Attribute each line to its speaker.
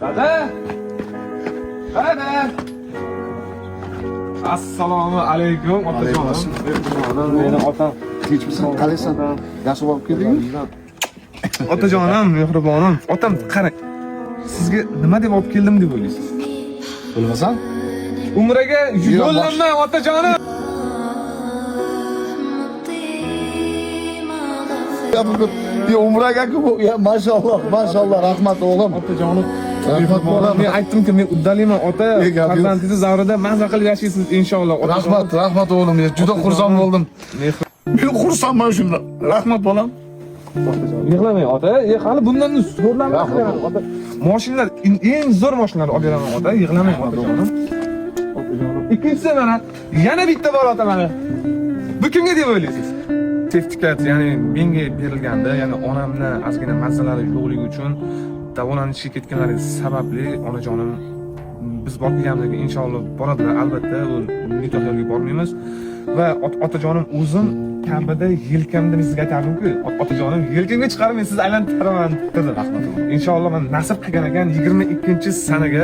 Speaker 1: Dada! Dada! Assalomu alaykum, otajonim. Meni otam.
Speaker 2: Tinchmisan, qalaysan? Yaxshi borib keldingmi?
Speaker 1: Otajonim, mehribonim. Otam, qarang. Sizga nima deb olib keldim deb o'ylaysiz?
Speaker 2: Bilmasam.
Speaker 1: Umraga yo'llanma, otajonim.
Speaker 2: Ya bugun ya umraga-ku bu. Ya mashalloh, mashalloh, rahmat o'g'lim.
Speaker 1: Otajonim,
Speaker 2: Rahmat bolam.
Speaker 1: Men aytdimki, men uddaliyman, ota.
Speaker 2: Ey, gap yo'q.
Speaker 1: Farzandingizni zavrida maza qilib yashaysiz inshaalloh. Otajonim.
Speaker 2: Rahmat, rahmat o'g'lim. Ya, juda xursand bo'ldim.
Speaker 1: Mehr-
Speaker 2: Men xursandman shundan. Rahmat bolam.
Speaker 1: Yig'lamang, ota. E, hali bundan zo'rlarni
Speaker 2: Rahmat.
Speaker 1: beraman, ota. Mashinalar, eng zo'r mashinalarni olib beraman, ota. Yig'lamang, otajonim. Otajonim. Ikkinchisi mana yana bitta bor, ota, mana. Bu kimga deb o'ylaysiz? Sertifikat, ya'ni menga berilganda, ya'ni onamni ozgina mazzalari yo'qligi uchun davolanishga ketganlari sababli onajonim biz borib kelganimizda inshaalloh boradilar albatta, u nikoh yo'liga bormaymiz va otajonim, o'zim kamida yelkamda, men sizga aytardimku, otajonim, yelkamga chiqarib men sizni aylantiraman dedim. Rahmat. Inshaalloh, man nasib qilgan ekan 22-sanaga.